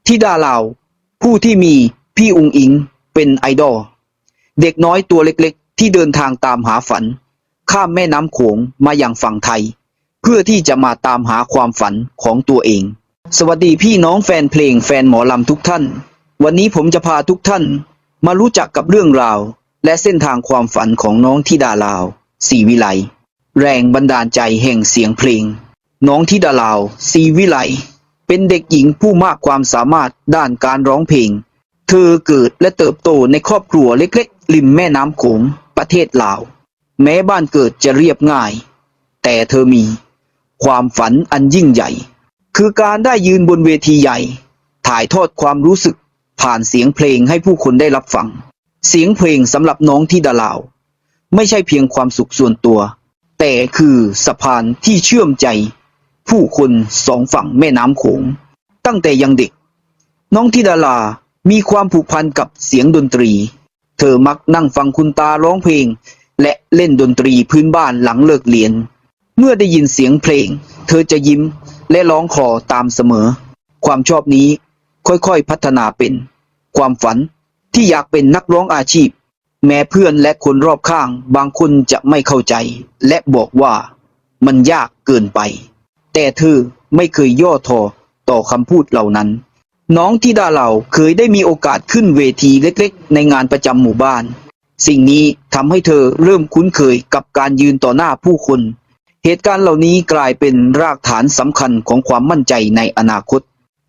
ທິດາລາວ ຜູ້ທີ່ມີພີ່ອຸງອິງເປັນໄອດອລ, ເດັກນ້ອຍຕົວເລັກໆທີ່ເດີນທາງຕາມຫາຝັນ ຂ້າມແມ່ນ້ຳໂຂງມາຍັງຝັ່ງໄທ ເພື່ອທີ່ຈະມາຕາມຫາຄວາມຝັນຂອງຕົວເອງ. ສະຫວັດດີພີ່ນ້ອງແຟນເພງ, ແຟນໝໍລຳທຸກທ່ານ. ວັນນີ້ຜົມຈະພາທຸກທ່ານມາຮູ້ຈັກກັບເລື່ອງລາວ ແລະ ເສັ້ນທາງຄວາມຝັນຂອງນ້ອງທິດາລາວ ສີວິໄລ, ແຮງບັນດານໃຈແຫ່ງສຽງເພງ. ນ້ອງທິດາລາວ ສີວິໄລ ເປັນເດັກຍິງຜູ້ມາກຄວາມສາມາດດ້ານການຮ້ອງເພງ. ເທີເກີດ ແລະ ເຕີບໂຕໃນຄອບຄົວເລັກໆລິມແມ່ນ້ຳໂຂງ ປະເທດລາວ. ແມ້ບ້ານເກີດຈະລຽບງ່າຍ, ແຕ່ເທີມີຄວາມຝັນອັນຍິ່ງໃຫຍ່ ຄືການໄດ້ຢືນບົນເວທີໃຫຍ່ ຖ່າຍທອດຄວາມຮູ້ສຶກຜ່ານສຽງເພງໃຫ້ຜູ້ຄົນໄດ້ຮັບຟັງ. ສຽງເພງສຳລັບນ້ອງທິດາລາວ ໄມ່ໃຊ່ພຽງຄວາມສຸກສ່ວນຕົວ, ແຕ່ຄືສະພານທີ່ເຊື່ອມໃຈຜູ້ຄົນສອງຝັ່ງແມ່ນ້ຳໂຂງ. ຕັ້ງແຕ່ຍັງເດັກ, ນ້ອງທິດາລາມີຄວາມຜູກພັນກັບສຽງດົນຕີ. ເທີມັກນັ່ງຟັງຄຸນຕາຮ້ອງເພງ ແລະ ເລ່ນດົນຕີພື້ນບ້ານຫຼັງເລີກຮຽນ. ເມື່ອໄດ້ຍິນສຽງເພງ, ເທີຈະຍິ້ມ ແລະ ຮ້ອງຄໍຕາມສະເໝີ. ຄວາມຊອບນີ້ຄ່ອຍໆພັດທະນາເປັນຄວາມຝັນທີ່ຢາກເປັນນັກຮ້ອງອາຊີບ. ແມ້ເພື່ອນ ແລະ ຄົນຮອບຂ້າງບາງຄົນຈະໄມ່ເຂົ້າໃຈ ແລະ ບອກວ່າມັນຍາກເກີນໄປ, ແຕ່ເທີໄມ່ເຄີຍຫຍໍ້ທໍ້ຕໍ່ຄຳພູດເຫຼົ່ານັ້ນ. ນ້ອງທິດາລາວເຄີຍໄດ້ມີໂອກາດຂຶ້ນເວທີເລັກໆໃນງານປະຈຳໝູ່ບ້ານ. ສິ່ງນີ້ທຳໃຫ້ເທີເລີ່ມຄຸ້ນເຄີຍກັບການຢືນຕໍ່ໜ້າຜູ້ຄົນ. ເຫດການເຫຼົ່ານີ້ກາຍເປັນຮາກຖານສຳຄັນຂອງຄວາມໝັ້ນໃຈໃນອະນາຄົດ.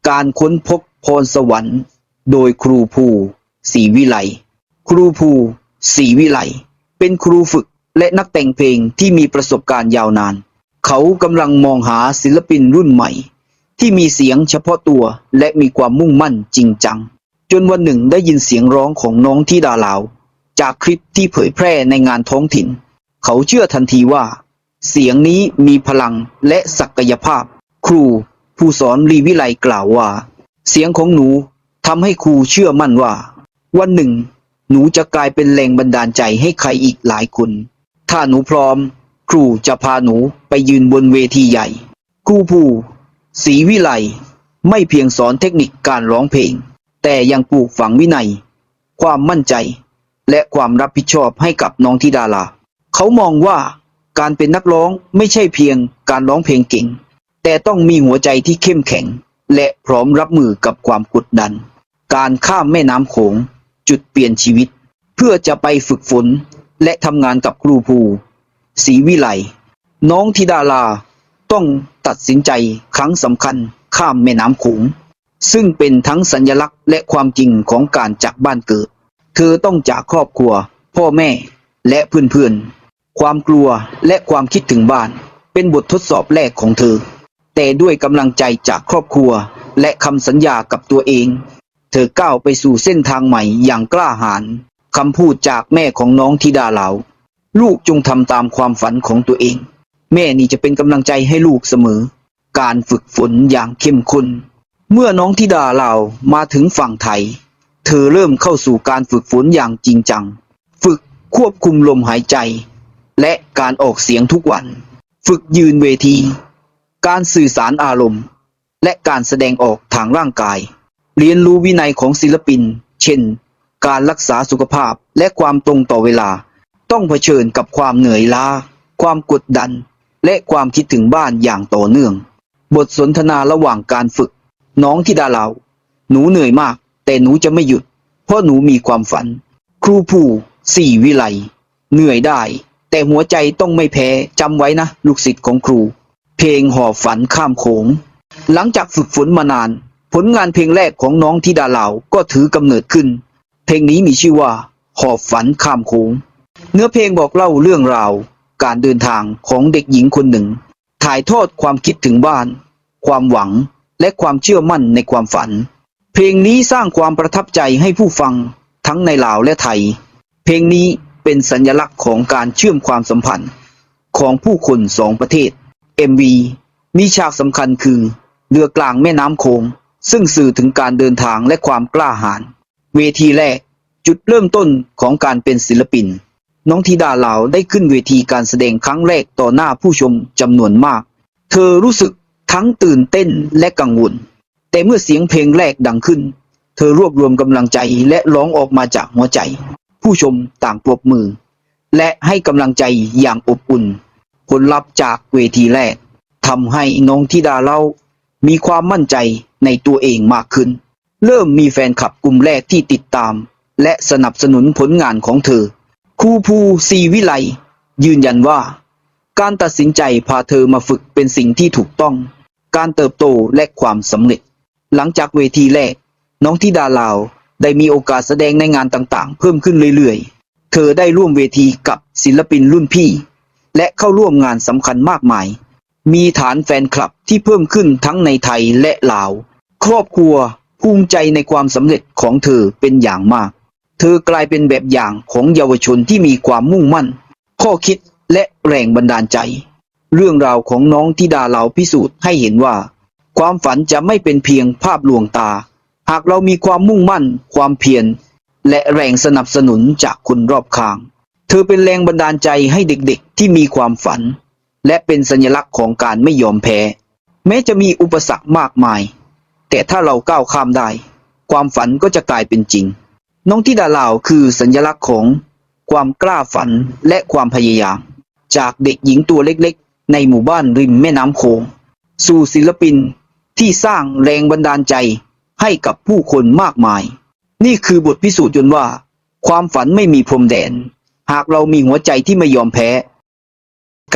ການຄົ້ນພົບພອນສະຫວັນໂດຍຄູພູ ສີວິໄລ. ຄູພູ ສີວິໄລ ເປັນຄູຝຶກ ແລະ ນັກແຕ່ງເພງທີ່ມີປະສົບການຍາວນານ. ເຂົາກຳລັງມອງຫາສິນລະປິນລຸ້ນໃໝ່ທີ່ມີສຽງສະເພາະຕົວ ແລະ ມີຄວາມມຸ່ງໝັ້ນຈິງຈັງ, ຈົນວັນໜຶ່ງໄດ້ຍິນສຽງຮ້ອງຂອງນ້ອງທິດາລາວຈາກຄລິບທີ່ເຜີຍແຜ່ໃນງານທ້ອງຖິ່ນ. ເຂົາເຊື່ອທັນທີວ່າ ສຽງນີ້ມີພະລັງ ແລະ ສັກກະຍະພາບ. ຄູ ຜູ້ສອນ ລີວິໄລ ກ່າວວ່າ, ສຽງຂອງໜູທຳໃຫ້ຄູເຊື່ອໝັ້ນວ່າ ວັນໜຶ່ງໜູຈະກາຍເປັນແຮງບັນດານໃຈໃຫ້ໃຄອີກຫຼາຍຄົນ. ຖ້າໜູພ້ອມ, ຄູຈະພາໜູໄປຢືນບົນເວທີໃຫຍ່. ຄູພູ ສີວິໄລ ໄມ່ພຽງສອນເທັກນິກການຮ້ອງເພງ, ແຕ່ຍັງປູກຝັງວິໄນ, ຄວາມໝັ້ນໃຈ ແລະ ຄວາມຮັບຜິດຊອບໃຫ້ກັບນ້ອງທິດາລາ. ເຂົາມອງວ່າການເປັນນັກຮ້ອງໄມ່ໃຊ່ພຽງການຮ້ອງເພງເກັ່ງ, ແຕ່ຕ້ອງມີຫົວໃຈທີ່ເຂັ້ມແຂງ ແລະ ພ້ອມຮັບມືກັບຄວາມກົດດັນ. ການຂ້າມແມ່ນ້ຳໂຂງ ຈຸດປ່ຽນຊີວິດ ເພື່ອຈະໄປຝຶກຝົນ ແລະ ທຳງານກັບຄູພູ ສີວິໄລ, ນ້ອງທິດາລາຕ້ອງຕັດສິນໃຈຄັ້ງສຳຄັນຂ້າມແມ່ນ້ຳໂຂງ. ຊຶ່ງເປັນທັງສັນຍະລັກ ແລະ ຄວາມຈິງຂອງການຈາກບ້ານເກີດ. ເທີຕ້ອງຈາກຄອບຄົວ, ພໍ່ແມ່ ແລະ ເພື່ອນໆ. ຄວາມກົວ ແລະ ຄວາມຄິດເຖິງບ້ານ ເປັນບົດທົດສອບແລກຂອງເທີ. ແຕ່ດ້ວຍກຳລັງໃຈຈາກຄອບຄົວ ແລະ ຄຳສັນຍາກັບຕົວເອງ, ເທີກ້າວໄປສູ່ເສັ້ນທາງໃໝ່ຢ່າງກ້າຫານ. ຄຳພູດຈາກແມ່ຂອງນ້ອງທິດາລາວ, ລູກຈົ່ງທຳຕາມຄວາມຝັນຂອງຕົວເອງ. ແມ່ນີ້ຈະເປັນກຳລັງໃຈໃຫ້ລູກສະເໝີ. ການຝຶກຝົນຢ່າງເຂັ້ມຂຸ້ນ. ເມື່ອນ້ອງທິດາລາວມາເຖິງຝັ່ງໄທ, ເທີເລີ່ມເຂົ້າສູ່ການຝຶກຝົນຢ່າງຈິງຈັງ. ຝຶກຄວບຄຸມລົມຫາຍໃຈ ແລະ ການອອກສຽງທຸກວັນ. ຝຶກຢືນເວທີ, ການສື່ສານອາລົມ ແລະ ການສະແດງອອກທາງຮ່າງກາຍ. ຮຽນຮູ້ວິໄນຂອງສິນລະປິນ, ເຊັ່ນ ການລັກສາສຸຂະພາບ ແລະ ຄວາມຕົງຕໍ່ເວລາ. ຕ້ອງຜະເຊີນກັບຄວາມເໜື່ອຍລ້າ, ຄວາມກົດດັນ ແລະ ຄວາມຄິດເຖິງບ້ານຢ່າງຕໍ່ເນື່ອງ. ບົດສົນທະນາລະຫວ່າງການຝຶກ. ນ້ອງທິດາລາວ, ໜູເໜື່ອຍມາກ, ແຕ່ໜູຈະໄມ່ຢຸດ, ເພາະໜູມີຄວາມຝັນ. ຄູພູ ສີວິໄລ. ເໜື່ອຍໄດ້, ແຕ່ຫົວໃຈຕ້ອງໄມ່ແພ້. ຈຳໄວ້ນະ, ລູກສິດຂອງຄູ. ເພງຫອບຝັນຂ້າມໂຂງ. ຫຼັງຈາກຝຶກຝົນມານານ, ຜົນງານເພງແລກຂອງນ້ອງທິດາລາວກໍຖືກຳເນີດຂຶ້ນ. ເພງນີ້ມີຊື່ວ່າ ຫອບຝັນຂ້າມໂຂງ. ເນື້ອເພງບອກເລົ່າເລື່ອງລາວການເດີນທາງຂອງເດັກຍິງຄົນໜຶ່ງ, ຖ່າຍທອດຄວາມຄິດເຖິງບ້ານ, ຄວາມຫວັງ ແລະ ຄວາມເຊື່ອໝັ້ນໃນຄວາມຝັນ. ເພງນີ້ສ້າງຄວາມປະທັບໃຈໃຫ້ຜູ້ຟັງທັງໃນລາວ ແລະ ໄທ. ເພງນີ້ເປັນສັນຍະລັກຂອງການເຊື່ອມຄວາມສຳພັນຂອງຜູ້ຄົນສອງປະເທດ. ເອັມວີ ມີສາກສຳຄັນຄືເຮືອກາງແມ່ນ້ຳໂຂງ, ຊຶ່ງສື່ເຖິງການເດີນທາງ ແລະ ຄວາມກ້າຫານ. ເວທີແລກ, ຈຸດເລີ່ມຕົ້ນຂອງການເປັນສິນລະປິນ. ນ້ອງທິດາລາວໄດ້ຂຶ້ນເວທີການສະແດງຄັ້ງແລກຕໍ່ໜ້າຜູ້ຊົມຈຳນວນມາກ. ເທີຮູ້ສຶກທັງຕື່ນເຕັ້ນ ແລະ ກັງວົນ. แต่เมื่อเสียงเพลงแรกดังขึ้น เธอรวบรวมกำลังใจและร้องออกมาจากหัวใจ ผู้ชมต่างปรบมือ และให้กำลังใจอย่างอบอุ่น ผลลัพธ์จากเวทีแรกทำให้น้องธิดาเหล่ามีความมั่นใจในตัวเองมากขึ้น เริ่มมีแฟนคลับกลุ่มแรกที่ติดตาม และสนับสนุนผลงานของเธอ ครูภูศรีวิไลยืนยันว่า การตัดสินใจพาเธอมาฝึกเป็นสิ่งที่ถูกต้อง การเติบโตและความสำเร็จ หลังจากเวทีแรก น้องธิดาเหล่าได้มีโอกาสแสดงในงานต่างๆ เพิ่มขึ้นเรื่อยๆ เธอได้ร่วมเวทีกับศิลปินรุ่นพี่ และเข้าร่วมงานสำคัญมากมาย มีฐานแฟนคลับที่เพิ่มขึ้นทั้งในไทยและลาว ครอบครัวภูมิใจในความสำเร็จของเธอเป็นอย่างมาก เธอกลายเป็นแบบอย่างของเยาวชนที่มีความมุ่งมั่น ข้อคิด และแรงบันดาลใจ เรื่องราวของน้องธิดาเหล่าพิสูจน์ให้เห็นว่า ความฝันจะไม่เป็นเพียงภาพลวงตา หากเรามีความมุ่งมั่น ความเพียร และแรงสนับสนุนจากคนรอบข้าง เธอเป็นแรงบันดาลใจให้เด็กๆ ที่มีความฝัน และเป็นสัญลักษณ์ของการไม่ยอมแพ้ แม้จะมีอุปสรรคมากมาย แต่ถ้าเราก้าวข้ามได้ ความฝันก็จะกลายเป็นจริง น้องธิดาเหล่าคือสัญลักษณ์ของความกล้าฝันและความพยายาม จากเด็กหญิงตัวเล็กๆ ในหมู่บ้านริมแม่น้ำโขง สู่ศิลปินที่สร้างแรงบันดาลใจให้กับผู้คนมากมาย นี่คือบทพิสูจน์จนว่า ความฝันไม่มีพรมแดน หากเรามีหัวใจที่ไม่ยอมแพ้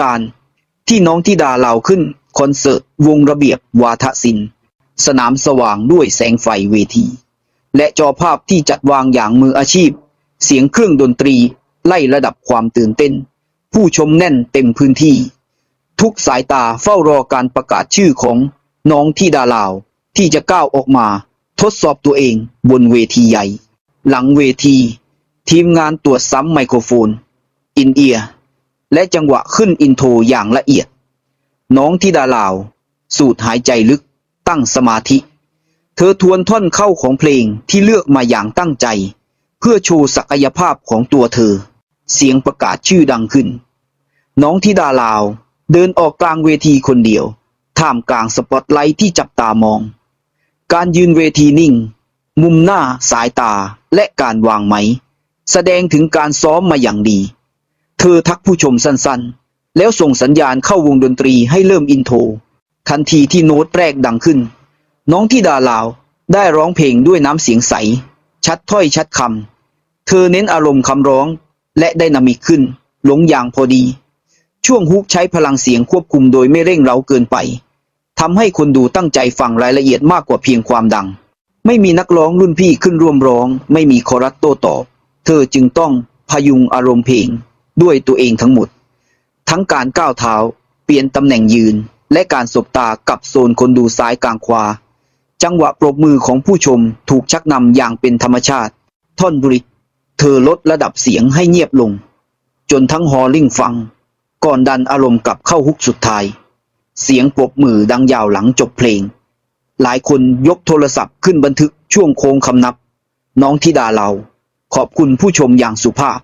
การที่น้องธิดาเหล่าขึ้นคอนเสิร์ตวงระเบียบวาทศิลป์ สนามสว่างด้วยแสงไฟเวที และจอภาพที่จัดวางอย่างมืออาชีพ เสียงเครื่องดนตรีไล่ระดับความตื่นเต้น ผู้ชมแน่นเต็มพื้นที่ ทุกสายตาเฝ้ารอการประกาศชื่อของน้องธิดาเหล่า ที่จะก้าวออกมาทดสอบตัวเองบนเวทีใหญ่ หลังเวที ทีมงานตรวจซ้ำไมโครโฟน อินเอียร์ และจังหวะขึ้นอินโทรอย่างละเอียด น้องธิดาเหล่าสูดหายใจลึก ตั้งสมาธิ เธอทวนท่อนเข้าของเพลงที่เลือกมาอย่างตั้งใจ เพื่อโชว์ศักยภาพของตัวเธอ เสียงประกาศชื่อดังขึ้น น้องธิดาเหล่าเดินออกกลางเวทีคนเดียว ท่ามกลางสปอตไลท์ที่จับตามอง การยืนเวทีนิ่ง มุมหน้า สายตา และการวางไมค์ แสดงถึงการซ้อมมาอย่างดี เธอทักผู้ชมสั้นๆ แล้วส่งสัญญาณเข้าวงดนตรีให้เริ่มอินโทร ทันทีที่โน้ตแรกดังขึ้น น้องธิดาเหล่าได้ร้องเพลงด้วยน้ำเสียงใส ชัดถ้อยชัดคำ เธอเน้นอารมณ์คำร้อง และไดนามิกขึ้น ลงอย่างพอดี ช่วงฮุกใช้พลังเสียงควบคุมโดยไม่เร่งเร้าเกินไป ทำให้คนดูตั้งใจฟังรายละเอียดมากกว่าเพียงความดัง ไม่มีนักร้องรุ่นพี่ขึ้นร่วมร้อง ไม่มีคอรัสโต้ตอบ เธอจึงต้องพยุงอารมณ์เพลงด้วยตัวเองทั้งหมด ทั้งการก้าวเท้า เปลี่ยนตำแหน่งยืน และการสบตากับโซนคนดูซ้ายกลางขวา จังหวะปรบมือของผู้ชมถูกชักนำอย่างเป็นธรรมชาติ ท่อนบริดจ์ เธอลดระดับเสียงให้เงียบลง จนทั้งฮอลล์ลิงฟัง ก่อนดันอารมณ์กลับเข้าฮุกสุดท้าย เสียงปรบมือดังยาวหลังจบเพลง หลายคนยกโทรศัพท์ขึ้นบันทึกช่วงโค้งคำนับ น้องธิดาเหล่าขอบคุณผู้ชมอย่างสุภาพ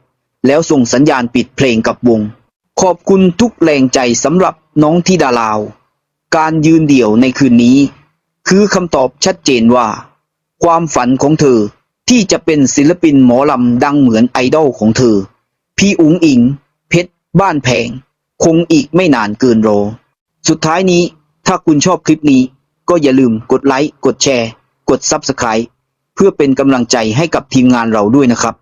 แล้วส่งสัญญาณปิดเพลงกับวง ขอบคุณทุกแรงใจสำหรับน้องธิดาเหล่า การยืนเดี่ยวในคืนนี้ คือคำตอบชัดเจนว่า ความฝันของเธอที่จะเป็นศิลปินหมอลำดังเหมือนไอดอลของเธอ พี่อุ๋งอิ๋ง เพชรบ้านแพง คงอีกไม่นานเกินรอ สุดท้ายนี้ ถ้าคุณชอบคลิปนี้ ก็อย่าลืมกดไลค์ กดแชร์ กด Subscribe เพื่อเป็นกำลังใจให้กับทีมงานเราด้วยนะครับ